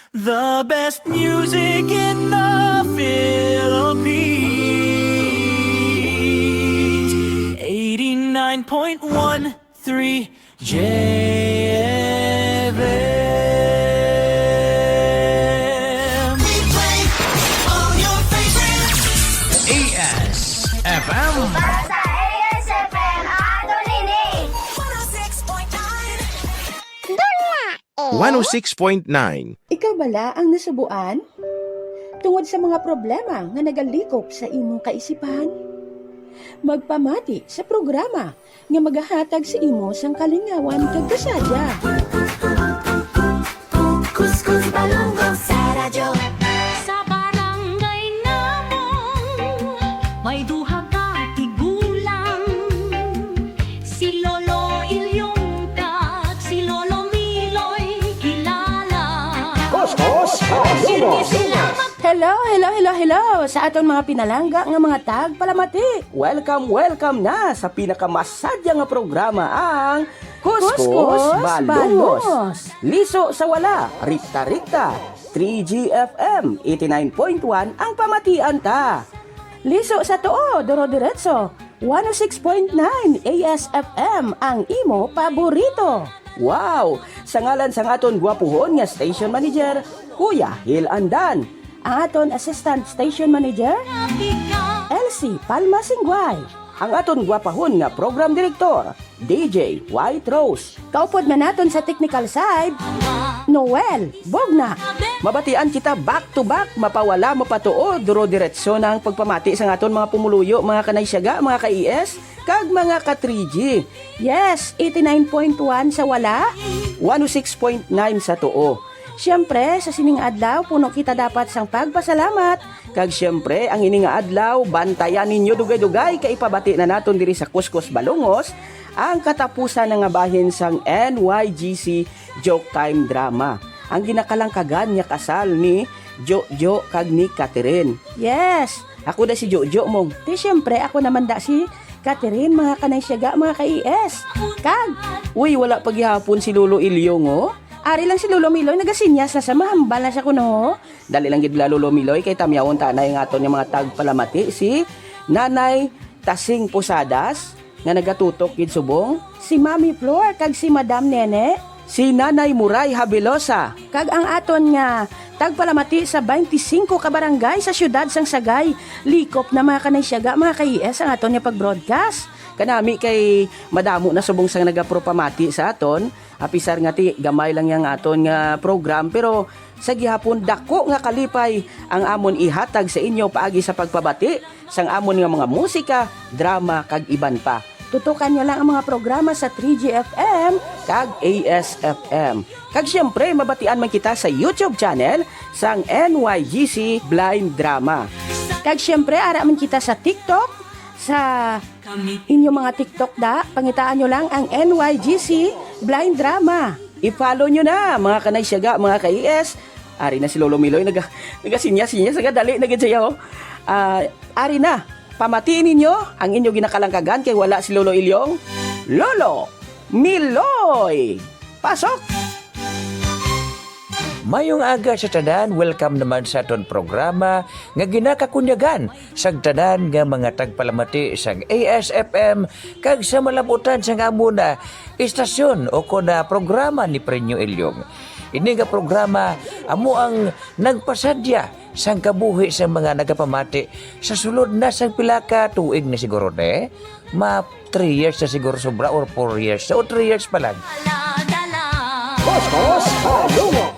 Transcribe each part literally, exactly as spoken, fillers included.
The best music in the Philippines. Eighty-nine point one three J F M. We play all your favorites. A S F M. Para sa A S F M, ang ato nini. One oh six point nine. Dula. One oh six point nine. Ikaw bala ang nasubuan? Tungod sa mga problema nga nagalikop sa imong kaisipan? Magpamati sa programa nga magahatag sa imo sang kalingawan kag kasadya. Kuskus Balungos sa radyo. Sa barangay namong may duha ka tigulang, si Lolo Ilyong kag si Lolo Miloy kilala. Kuskus Balungos. Hello, hello, hello, hello sa aton mga pinalangga nga mga tagpalamati. Welcome, welcome na sa pinakamasadya nga programa, ang Kuskus Kuskus Balungos. Balungos. Liso sa wala, rikta-rikta. Three G F M eighty-nine point one ang pamatian ta. Liso sa tuo, duro-diretso. One oh six point nine A S F M ang imo paborito. Wow! Sa ngalan sang aton gwapuhon nga station manager, Kuya Hil Andan. Ang aton assistant station manager, Elsie Palma Singguay. Ang aton gwapahon nga program director, D J White Rose. Kaupod man naton sa technical side, Noel Bugna. Mabatian kita back to back, mapawala, mapatuo, duro-diretso na ang pagpamati sang aton mga pumuluyo, mga kanay siyaga, mga ka-E S, kag mga ka three G. Yes, eighty-nine point one sa wala, one oh six point nine sa tuo. Siyempre, sa sining adlaw, puno kita dapat sang pagpasalamat. Kag siyempre, ang ini nga adlaw, bantayan ninyo dugay-dugay kay ipabati na naton diri sa Kuskus Balungos ang katapusan na nga bahin sang N Y G C Joke Time Drama, ang ginakalangkagan nga kasal ni Jojo kag ni Catherine. Yes, ako na si Jojo mong. Ti siyempre, ako naman da si Catherine, mga kanay siyaga, mga ka-E S. Kag, uy, wala pa gihapon si Lolo Ilyong, oh. Ari lang si Lolo Miloy, nagasinyas na sa mahambal na siya kuno, oh. Dali lang gid la, Lolo Miloy, kay tamyawon ta na ang aton nga mga tagpalamati, si Nanay Tasing Posadas, nga nagatutok gid subong, si Mami Flor kag si Madam Nene, si Nanay Muray Habilosa, kag ang aton nga tagpalamati sa twenty-five ka barangay sa siyudad sang Sagay. Likop na, mga kanay siyaga, mga ka-E S, ang aton nga pag-broadcast. Kanami kay madamo na subong sang nagapropamati sa aton. Apisar nga ti gamay lang yang aton nga program, pero sa gihapon dako nga kalipay ang amon ihatag sa inyo paagi sa pagpabati sang amon nga mga musika, drama, kag iban pa. Tutukan nyo lang ang mga programa sa three G F M kag A S F M. Kag siyempre, mabatian man kita sa YouTube channel sang N Y G C Blind Drama. Kag siyempre, ara man kita sa TikTok, sa inyo mga TikTok da, pangitaan nyo lang ang N Y G C Blind Drama. I-follow nyo na, mga kanay siyaga, mga ka-E S. Ari na si Lolo Miloy, naga, nagasinya-sinya, sa kadali na gid siya, oh. Ah, ari na, pamatiin ninyo ang inyo ginakalangkagan kay wala si Lolo Ilyong. Lolo Miloy, pasok! Mayong aga sa tanan, welcome naman sa aton programa nga ginakakunyagan sang tanan nga mga tagpalamati sang A S F M kag sa malabutan sang amon na istasyon o kon na programa ni Prenyo Ilyong. Ini nga programa amo ang nagpasadya sang kabuhi sang mga nagapamati sa sulod na sang pila ka tuig na siguro, ne? Ma three years na siguro sobra, or four years na, o three years pa lang. Boss, boss, Balungo.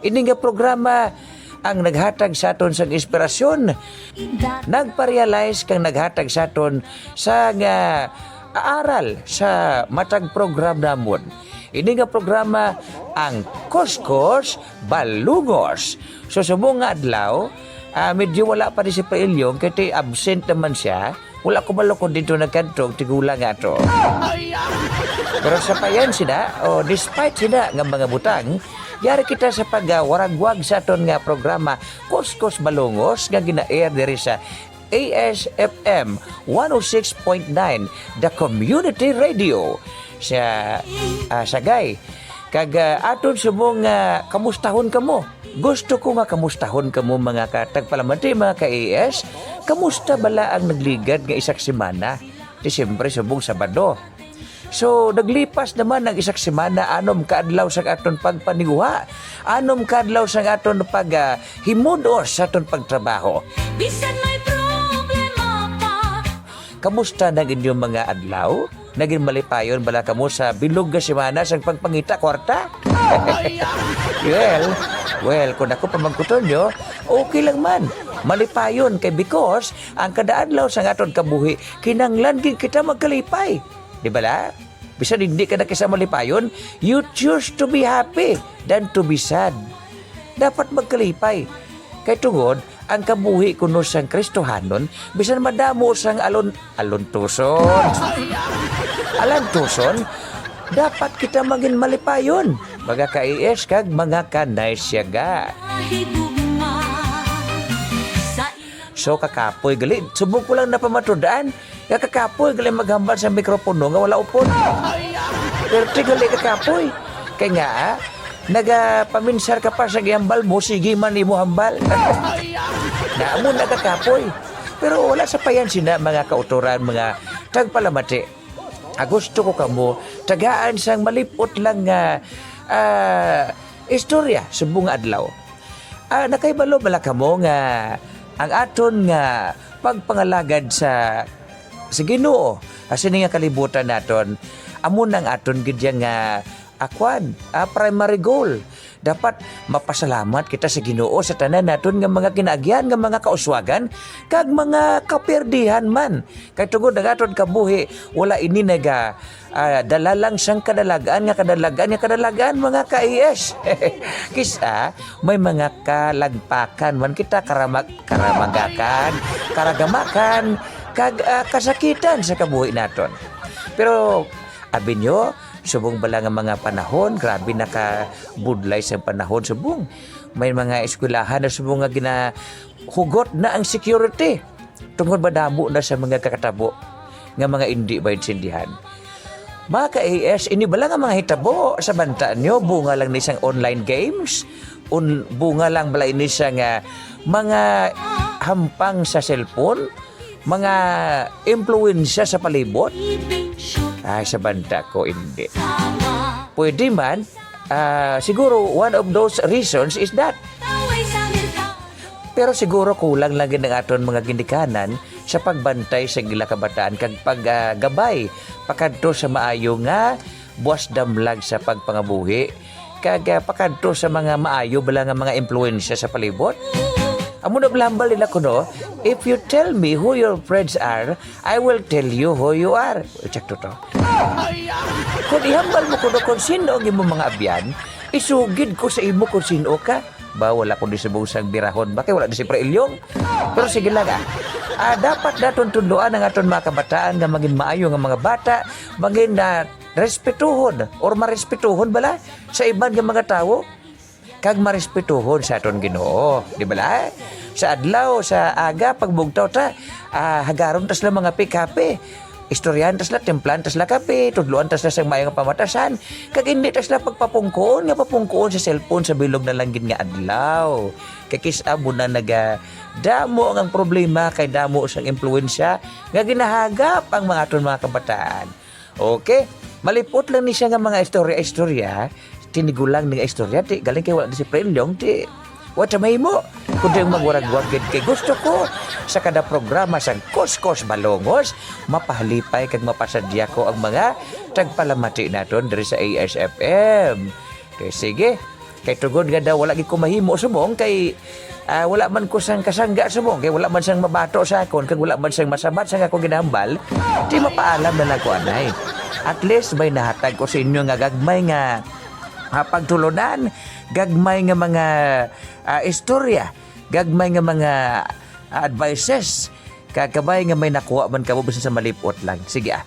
Ini nga programa ang naghatag sa aton sang inspirasyon, nagparealize kag naghatag sa aton sa nga aral sa matag program namon. Ini nga programa ang Kuskus Balungos. So, subong nga adlaw, ah, medyo wala pa ni si Pre Ilyong, kay ti absent naman siya. Wala ko malukod dito nagkadto, tigulang nga to. Pero sa payan sila, o despite sila nga mga butang, yari kita sa pagwaragwag sa aton nga programa, Kuskus Balungos, nga gina-air diri sa A S F M one oh six point nine, The Community Radio. Sa, ah, Sagay. Kag, ah, aton subong nga kamustahon kamo. Gusto ko nga kamustahon kamo, mga ka-, tagpalamati, mga ka-A S. Kamusta bala ang nagligad nga isak semana? Ti siyempre, subong Sabado. So, naglipas naman ang isak semana, anom ka adlaw sang aton pagpaninguha, anom ka adlaw sang aton pag, ah, himudos sa aton pagtrabaho. Bisan may problema pa. Kamusta na ang inyong mga adlaw? Nagin malipayon bala kamo sa bilog nga semana sang pagpangita kwarta? Well, well, kung ako pamangkuton nyo, okay lang man. Malipayon kay, because ang kada adlaw sang aton kabuhi, kinanglan gid kita magkalipay. Di bala? Bisan hindi ka na kisa malipayon, you choose to be happy than to be sad. Dapat magkalipay. Kay tungod, ang kabuhi kuno sang Kristohanon, bisan madamo sang alon-, alontuson. Alantuson, dapat kita mangin malipayon. Mga ka-A S kag mga kanay siyaga. Higugma sa So, kakapoy gali, subong ko lang napamatud-an nga kakapoy gali maghambal sa mikropono nga wala upod. Pero ti gali kakapoy. Kay nga, ah, nagapaminsar ka pa sa gihambal mo, sige man imo hambal. Na amo na kakapoy. Pero wala sa payan sina, mga kautoran, mga tagpalamati. Ah, gusto ko kamo tagaan sang malip-ot lang nga, ah, istorya subong nga adlaw. Ah, nakahibalo bala kamo nga ang aton nga pagpangalagad sa, sa Ginoo, ah, sini nga kalibutan naton, amo nang aton gid yang nga, ah, kwan, ah, primary goal. Dapat mapasalamat kita sa Ginoo sa tanan naton nga mga kinaagyan, nga mga kauswagan, kag mga kaperdihan man. Kay tungod ang aton kabuhi, wala ini naga, ah, dala lang sang kadalag-an nga kadalag-an nga kadalag-an, mga ka-A S. Kis-a, may mga kalagpakan man kita, karamag-, karamagakan, karagamakan, kag, ah, kasakitan sa kabuhi naton. Pero, abi nyo, subong bala nga mga panahon, grabe nakabudlay sang panahon, subong. May mga eskwelahan na subong nga ginahugot na ang security. Tungod madamo na sa mga kakatabo nga mga indi maintindihan. Mga ka-A S, ini bala nga mga hitabo sa banta nyo, bunga lang ni sang online games? Un-, bunga lang bala ini sa nga mga hampang sa cellphone? Mga impluwensya sa palibot? Ay, sa banta ko, indi. Pwede man, ah, siguro one of those reasons is that. Pero siguro kulang lang gid ang aton mga ginikanan sa pagbantay sa ila kabataan kag pag, ah, gabay pakadto sa maayo nga buas damlag sa pagpangabuhi, kag, ah, pakadto sa mga maayo bala nga mga impluwensya sa palibot. Amo na bala hambal nila kuno, "If you tell me who your friends are, I will tell you who you are." Check to to. Kung ihambal mo kuno kung sino ang imong mga abyan, isugid ko sa imo kung sino ka. Ba, wala ko di subong sang birahon ba, kay wala di si Pre Ilyong. Pero sige lang, ah. Ah, dapat naton tudloan ang aton mga kabataan nga mangin maayo nga mga bata, mangin, ah, respetuhon or marespetuhon bala sa iban nga mga tawo, kag marespetuhon sa aton Ginoo, di bala? Sa adlaw, sa aga, pagbugtaw ta, ah, hagaron ta sila mga kape-kape. Istoryahan ta sila, timplahan ta sila kape, tudloan ta sila sang maayo nga pamatasan, kag indi ta sila pagpapungkoon nga papungkoon sa cellphone sa bilog na lang gid nga adlaw. Kay kis-a mo na naga damo ang problema kay damo sang impluwensya nga ginahagap ang mga aton mga kabataan. Okay? Malipot lang ni siya nga mga istorya-istorya. Tinigulang ni nga istorya, ti galing kay wala di si Pre Ilyong, ti what am I mo? Kundi ang magwaragwag gid kay gusto ko sa kada programa sang Kuskus Balungos, mapahalipay kag mapasadya ko ang mga tagpalamati naton diri sa A S F M. Okay, sige. Kay tugod nga daw wala gid ko mahimo subong kay, ah, wala man ko sang kasangga subong kay wala man sang mabato sa akon kag wala man sang masabat sa akong ginahambal, di mapaalam na lang ko anay. At least may nahatag ko sa inyo nga gagmay nga, ah, pagtulunan, gagmay nga mga, ah, istorya, gagmay nga mga, ah, advices, kag kabay nga may nakuha man kamo bisan sa malipot lang. Sige, ah.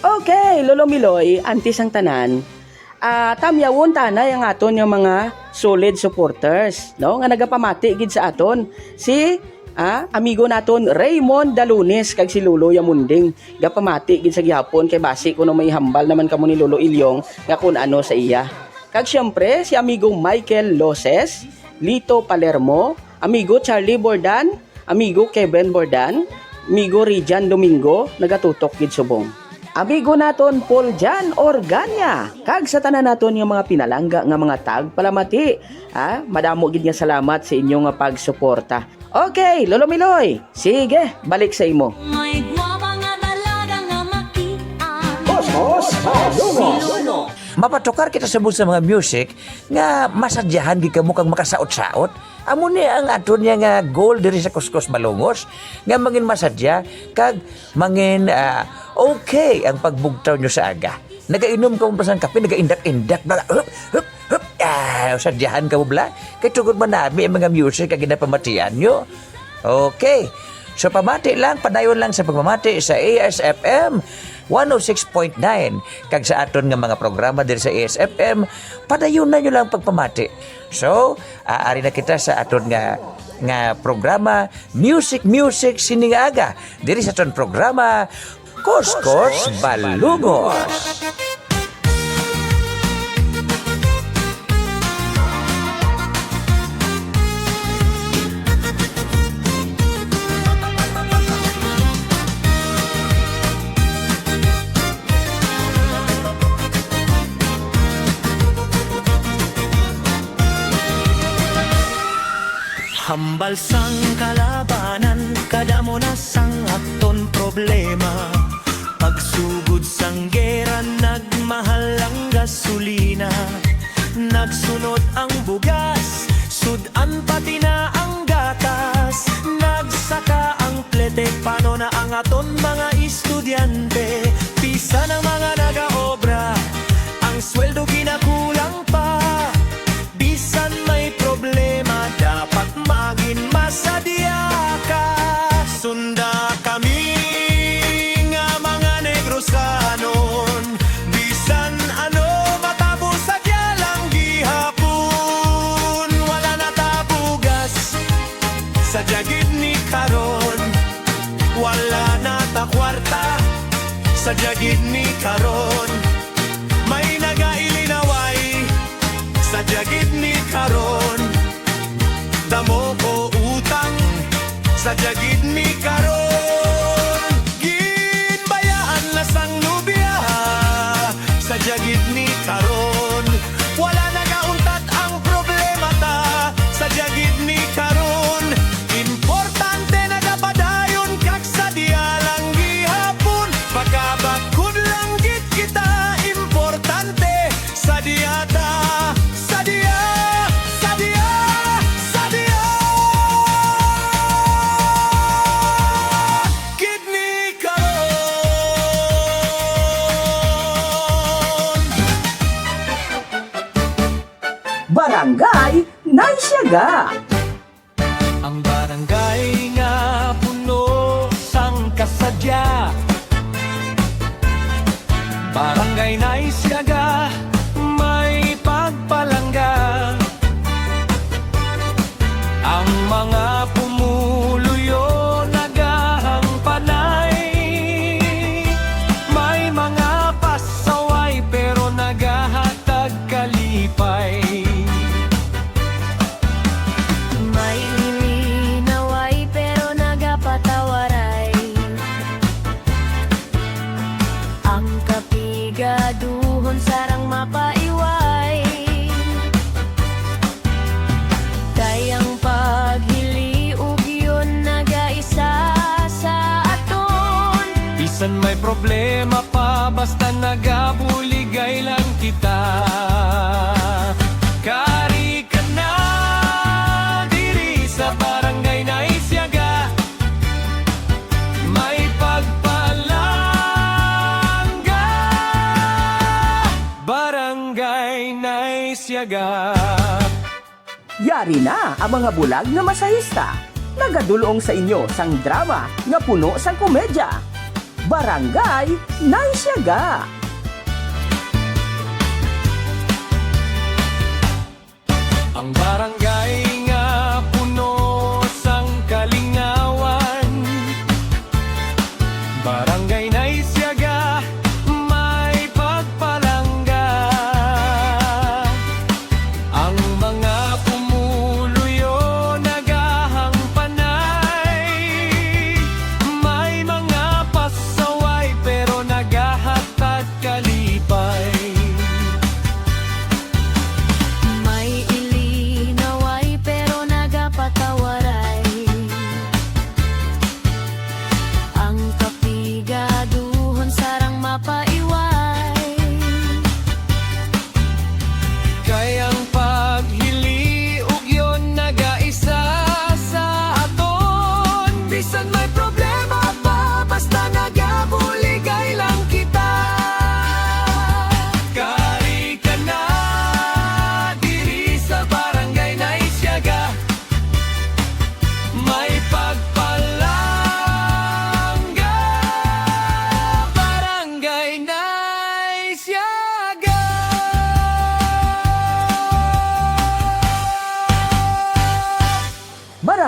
Okay, Lolo Miloy, antes ang tanan, ah, tamyawon tanay ang aton nga mga solid supporters, no, nga nagapamati gid sa aton, si, ah, amigo naton Raymond Dalunes kag si Lolo Yamunding. Gapamati gid sa gihapon kay basi kuno may hambal naman kamo ni Lolo Ilyong nga kun ano sa iya. Kag siyempre, si amigo Michael Loses, Lito Palermo, amigo Charlie Bordan, amigo Kevin Bordan, amigo Rijan Domingo, nagatutok gid subong. Amigo naton Paul Jan Organia, kag sa tanan naton nga mga pinalangga nga mga tagpalamati, ha? Madamo gid nga salamat sa inyo nga pagsuporta. Okay, Lolo Miloy, sige, balik sa imo. May gwapa nga dalaga nga makian. Kuskus Balungos. Mapatukar kita subong sa mga music nga masadyahan gid kamo kag makasaot-saot. Amo ni ang aton niya nga goal diri sa Kuskus Balungos, nga mangin masadya kag mangin, ah, okay ang pagbugtaw nyo sa aga. Nagainom kamo ba sang kape, nagaindak-indak, bala, hup, hup, hup, ah, sadyahan kamo bala. Kay tungod manami ang mga music nga ginapamatian nyo. Okay. So, pamati lang, padayon lang sa pagpamati sa A S F M one oh six point nine. Kag sa aton nga mga programa diri sa A S F M, padayon na nyo lang pagpamati. So, ah, ari na kita sa aton nga, nga programa, Music, Music, sini nga aga. Diri sa aton programa, Kuskus Balungos. Hambal sang kalabanan, kadamo na sang aton problema. Pagsugod sang gera, nagmahal ang gasolina. Nagsunod ang bugas, sud-an pati na ang gatas. Nagsaka ang plete, paano na ang aton mga estudyante? Bisan ang mga nagaobra, ang sweldo ginakulang pa. Bisan may problema, dapat magin masadya ka. Sunda kami nga mga Negrosanon, bisan ano matabo, sadya lang gihapon. Wala na ta bugas, sadya gid ni karon. Wala na ta kwarta, sadya gid ni karon. May nagailinaway, sadya gid ni karon. Damo ko utang, sadya gid ni karon. Ginbayaan na sang nobya, sadya gid ni karon. Wala nagauntat ang problema ta, sadya gid ni karon. Importante nagapadayon kag sadya lang gihapon. Makabakod lang gid kita, importante sadya ta, sadya, sadya, sadya. Gid ni karon. Barangay Naisiaga. Ang barangay nga puno sang kasadya. Barangay Naisiaga, may pagpalangga. Ang mga pumuluyo nagahangpanay. May mga pasaway pero nagahatag kalipay. May ilinaway pero nagapatawaray. Ang kapigaduhon sarang mapaiway. Kay ang paghiliog yun nagaisa sa aton. Bisan may problema pa, basta nagabuligay lang kita. Kari ka na diri sa Barangay Naisiaga. May pagpalangga, Barangay Naisiaga. Yari na ang mga bulag nga masahista. Nagadul-ong sa inyo sang drama nga puno sang komedya. Barangay Naisiaga. Ang barangay nga puno sang kalingawan. Barangay Naisiaga, may pagpalangga.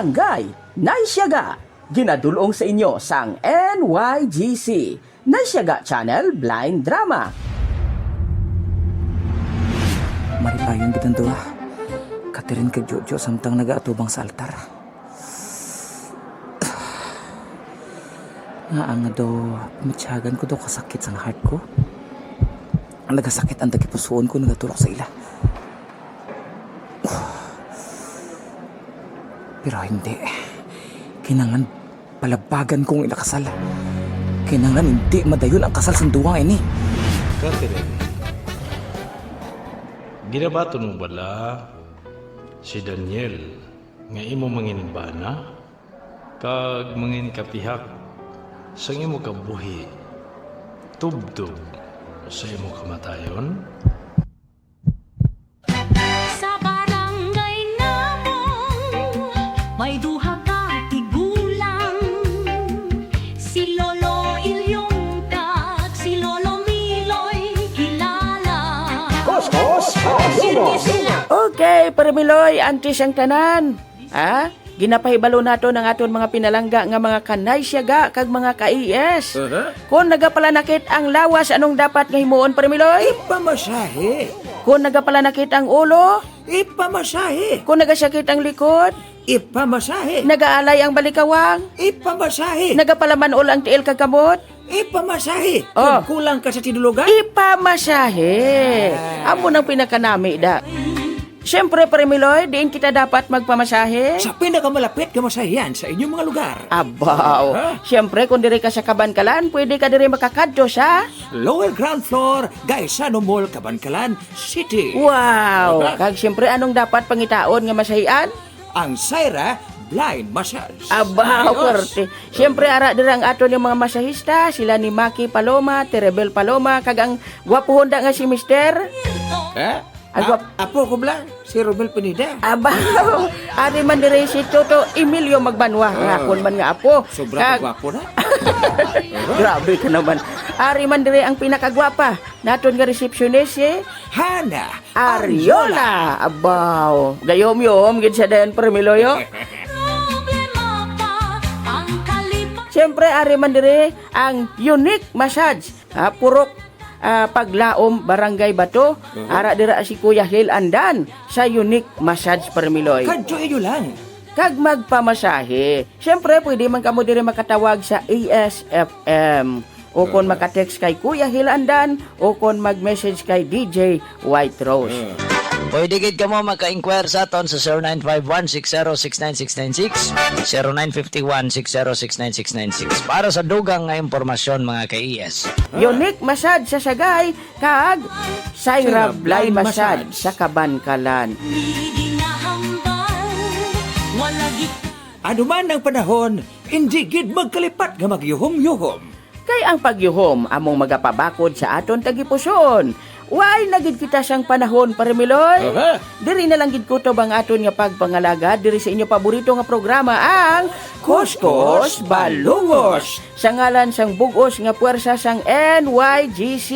Barangay Naysyaga, ginadul-ong sa inyo sang N Y G C, Naysyaga Channel Blind Drama. Malipayon gid ang duha, Catherine kag Jojo, samtang nagaatubang sa altar. Nga nga daw matyagan ko daw kasakit sang heart ko. Nagasakit ang tagipusoon ko, nagatulok sa ila. Pero hindi. Kinahanglan palabagan ko ang ila kasal. Kinahanglan hindi madayon ang kasal sang duwa nga ini. Catherine, ginabaton mo bala si Daniel nga imo manginbana kag manginkapihak sang imo kabuhi tubtob sa imo kamatayon? Sa barangay namong may duha ka tigulang, si Lolo Ilyong kag si Lolo Miloy kilala. Kuskus Palunos. Okay, Pare Miloy, antes ang tanan, ha? Ginapahibalo naton ang aton mga pinalangga nga mga ka-Naysyaga kag mga ka-E S. Aha. Kung nagapalanakit ang lawas, anong dapat nga himuon, Pare Miloy? Ipamasahe. Kung nagapalanakit ang ulo? Ipamasahe. Kung nagasakit ang likod? Ipamasahe. Nagaalay ang balikawang? Ipamasahe. Nagapalaman-ol ang tiil kag kamot? Ipamasahe. Oh. Kung kulang ka sa tinulugan? Ipamasahe. Ah. Amo nang pinakanami, da. Siyempre, Pare Miloy, diin kita dapat magpamasahe? Sa pinakamalapit nga masahihan sa inyong mga lugar. Abaw. Ha? Siyempre, kung diri ka sa Kabankalan, pwede ka diri makakadto sa Lower ground floor, Gaisano Mall, Kabankalan City. Wow! Aha. Kag siyempre, anong dapat pangitaon nga masahian? Ang Syra Blind Massage. Abaw, Ayos. Pwerte. Siyempre, ara dira ang aton nga mga masahista, sila ni Maki Paloma, Terebel Paloma, kag ang gwapohon da nga si Mister. Eh? Ang A-, gwap- apo ko bala, si Romel Pineda. Abaw, ari man diri si Toto Emilio Magbanwa, Ah. nga akon man nga apo. Sobra Kag- ka gwapo na. Grabe ka naman. Ari man diri ang pinakagwapa naton nga resepsyonist, si Hana Ariola. Ariola. Abaw, gayom-yom gid siya dayon, Pare Miloy, oh. Problema pa ang kalipa- Siyempre, ari man diri ang Unique Massage, ah, Purok, ah, Paglaom, Barangay Bato. Mhm. Ara dira si Kuya Hil Andan sa Unique Massage, Pare Miloy. Kadto inyo lang. Kag magpamasahe. Siyempre, pwede man kamo diri makatawag sa E S F M. O kon Ah. maka-text kay Kuya Hil Andan, o kon mag-message kay D J White Rose. Ah. Pwede gid kamo maka-inquire sa aton sa zero nine five one six zero six nine six nine six, zero nine five one six zero six nine six nine six. Para sa dugang nga impormasyon, mga ka-E S. Unique Massage sa Sagay kag Sayrab Line Massage sa Kabankalan. Hindi ginahambal, wala gid. Ano man ang panahon, hindi gid magkalipat nga magyuhom-yuhom. Kay ang pagyuhom among magapabakod sa aton tagipusoon. Way na gid kita sang panahon, Pare Miloy. Aha. Diri na lang gid kutob ang aton nga pagpangalagad diri sa inyo paborito nga programa, ang Kuskus Balungos. Sa ngalan sang bug-os nga puwersa sang N Y G C,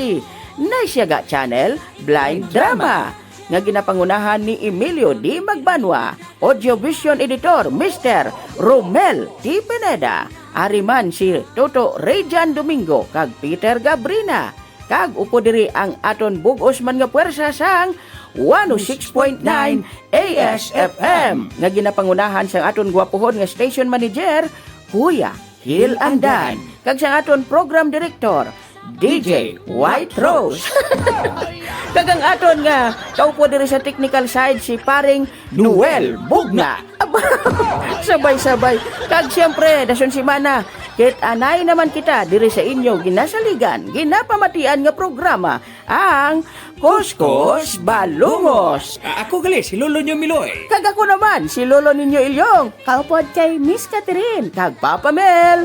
Naysyaga Channel, Blind Drama, nga ginapangunahan ni Emilio D. Magbanwa, Audio Vision Editor, Mister Romel T. Pineda, ari man si Toto Rayjan Domingo kag Peter Gabrina, kag upod diri ang aton bug-os man nga puwersa sang one oh six point nine A S F M, nga ginapangunahan sang aton gwapuhon nga station manager, Kuya Hil Andan, kag sang aton program director, D J White Rose. Kag ang aton nga kaupod diri sa technical side, si Paring Noel Bugna. Sabay-sabay. Kag siyempre, dason semana, kit anay naman kita diri sa inyo ginasaligan, ginapamatian nga programa, ang Kuskus Balungos. A-, ako gali, si Lolo Nyo Miloy. Kag ako naman, si Lolo ninyo Ilyong. Kaupod kay Miss Catherine. Kag Papa Mel.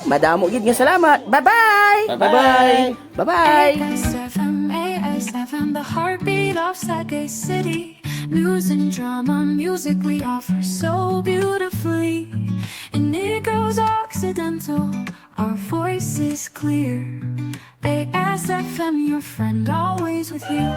Madamo gid nga salamat. Bye-bye. Bye-bye. Bye-bye. A S F M, A S F M, the heartbeat of Sagay City. News and drama, music we offer so beautifully. And it goes Occidental, our voice is clear. A S F M, your friend always with you.